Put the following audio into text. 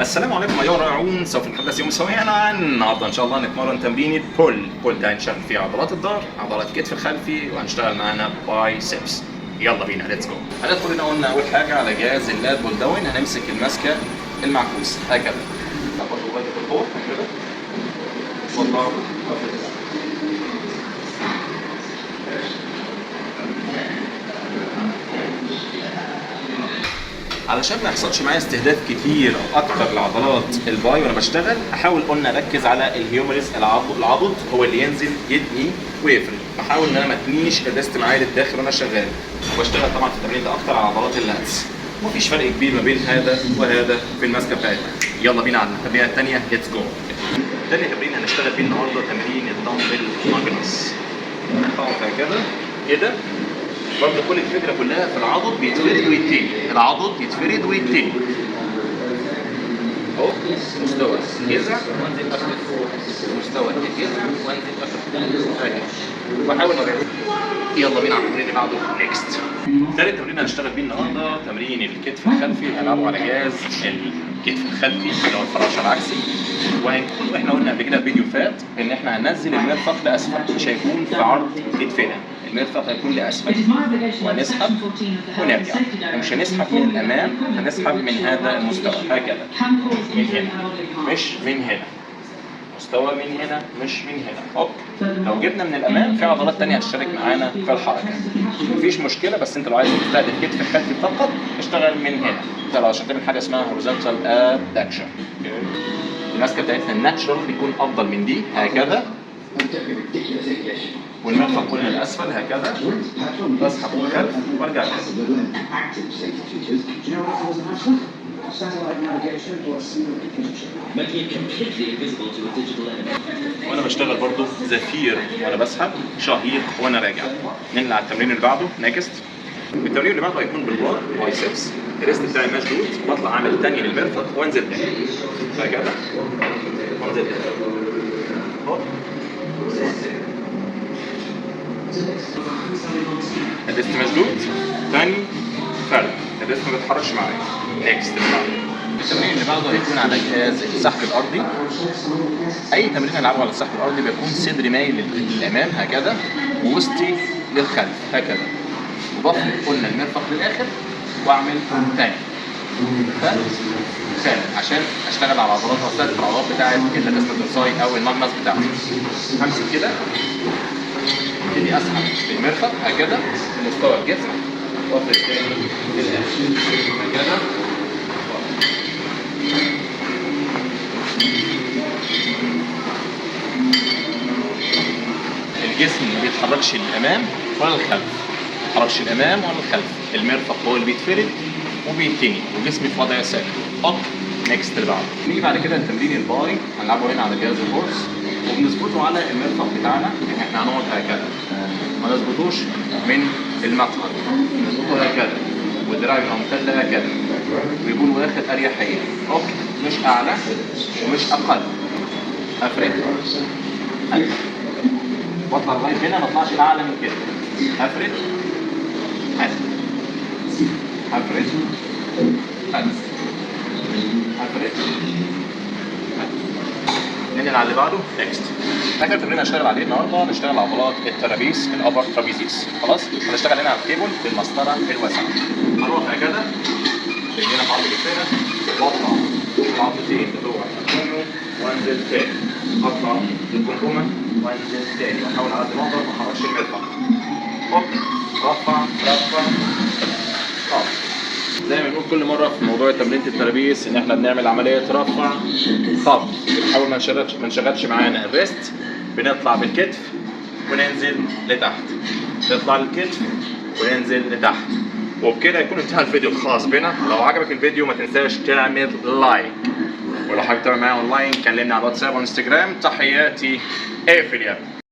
السلام عليكم ايها الرائعون، سوف نتحدث يوم سويا عن النهارده ان شاء الله نتمرن تمرين pull. pull ده هنشتغل فيه عضلات الظهر، عضلات الكتف الخلفي، وهنشتغل معانا biceps. يلا بينا، let's go. هندخل هنا، قلنا اول حاجة على جهاز ال lat pull down. هنمسك المسكه المعكوس هكذا، ناخد لغاية الفوق كده واطلع. علشان ما يحصلش معايا استهداف كتير او اكتر لعضلات ال bi وانا بشتغل، احاول قلنا اركز على ال humerus، العضد هو اللي ينزل يتني ويفرد. بحاول ان انا ما اتنيش ال wrist معايا للداخل وانا شغال، وبشتغل طبعا في التمرين ده اكتر على عضلات ال lats. مفيش فرق كبير ما بين هذا وهذا في الماسكه بتاعتنا. يلا بينا على التمرينه الثانيه، let's go. تاني تمرين هنشتغل فيه النهارده تمرين ال dumbbell magnus. هقف هكذا كده، برضه كل الفكرة كلها في العضد بيتفرد ويتني، العضد يتفرد ويتني. اهو مستوى الجذع وانزل افرد، مستوى الجذع وانزل افرد هكذا، وبحاول ما. يلا بينا على التمرين اللي بعده، next. تالت تمرين هنشتغل بيه النهارده تمرين الكتف الخلفي، هنلعبه على جهاز الكتف الخلفي اللي هو الفراشة العكسي. وهنكون احنا قلنا قبل كده في فيديو فات ان احنا هننزل المرفق لاسفل، مش هيكون في عرض كتفنا، المرفق هيكون لاسفل، وهنسحب ونرجع، ومش هنسحب من الامام، هنسحب من هذا المستوى هكذا، من هنا مش من هنا، مستوى من هنا مش من هنا. okay، لو جبنا من الامام في عضلات تانية هتشترك معانا في الحركه، مفيش مشكله، بس انت لو عايز تستهدف كتف خلفي فقط اشتغل من هنا. انت لو عشان تعمل حاجة اسمها horizontal abduction، الماسكه بتاعتنا ال natural بيكون افضل من دي هكذا، والمرفق كله للاسفل هكذا، بسحب للخلف وارجع تاني. Satellite navigation or a single computer chip. Making it completely invisible to a digital enemy. وانا بشتغل برضو زفير وانا بسحب، شهيق وانا راجع. ننقل على التمرين اللي بعده، next. التمرين اللي بعده هيكون بالبار biceps. ال wrist بتاعي مشدود، بطلع اعمل تاني للمرفق وانزل تاني هكذا، وانزل تاني. هوب. ال wrist مشدود، تاني فرد، ال wrist ما بيتحركش معايا. next. اللي بعده، التمرين اللي بعده هيكون على جهاز السحب الارضي. اي تمرين العبه على السحب الارضي بيكون صدري مايل للامام هكذا، ووسطي للخلف هكذا، وبفرد قلنا المرفق للاخر، واعمل تاني فرد ثاني عشان اشتغل على عضلات او استهدف العضلات بتاعه ال latissimus dorsi او ال magnus بتاعتي. همسك كده، ابتدي اسحب بالمرفق هكذا لمستوى الجذع، وافرد تاني للاخر هكذا. الجسم ما بيتحركش للامام ولا للخلف، ما بيتحركش للامام ولا للخلف، المرفق هو اللي بيتفرد وبيتني، وجسمي في وضع ثابت. okay، next اللي بعده. نيجي بعد كده لتمرين ال bi، هنلعبه هنا على جهاز ال horse، وبنظبطه على المرفق بتاعنا، يعني احنا هنقعد هكذا، ما نظبطوش من المقعد، نظبطه هكذا، والدراع يبقى ممتد هكذا، ويكون واخد اريحية. okay، مش اعلى ومش اقل. افرد واطلع لغاية هنا، ما اطلعش اعلى من كده. افرد، افرد، افرد، افرد. ننقل على اللي بعده، next. اخر تمرين هنشتغل عليه النهارده هنشتغل عضلات ال traps، ال upper trapezius. خلاص، هنشتغل هنا على الكيبل بالمسطره الواسعة. هنقف هكذا، رجلينا في عرض كتفنا، واطلع العضلتين بتوع ال acromion وانزل تاني، اطلع الجمجمة وانزل تاني، واحاول على قد ما اقدر ما احركش المرفق. هوب، رفع رفع. زي ما بنقول كل مرة في موضوع تمرينة ال traps ان احنا بنعمل عملية رفع خفض، بنحاول ما نشغلش معانا ال wrist، بنطلع بالكتف وننزل لتحت، نطلع للكتف وننزل لتحت. وبكده يكون انتهى الفيديو الخاص بنا. لو عجبك الفيديو ما تنساش تعمل like، ولو حابب تتابع معايا اونلاين كلمني على الواتساب والانستجرام. تحياتي، اقفل يا ابني.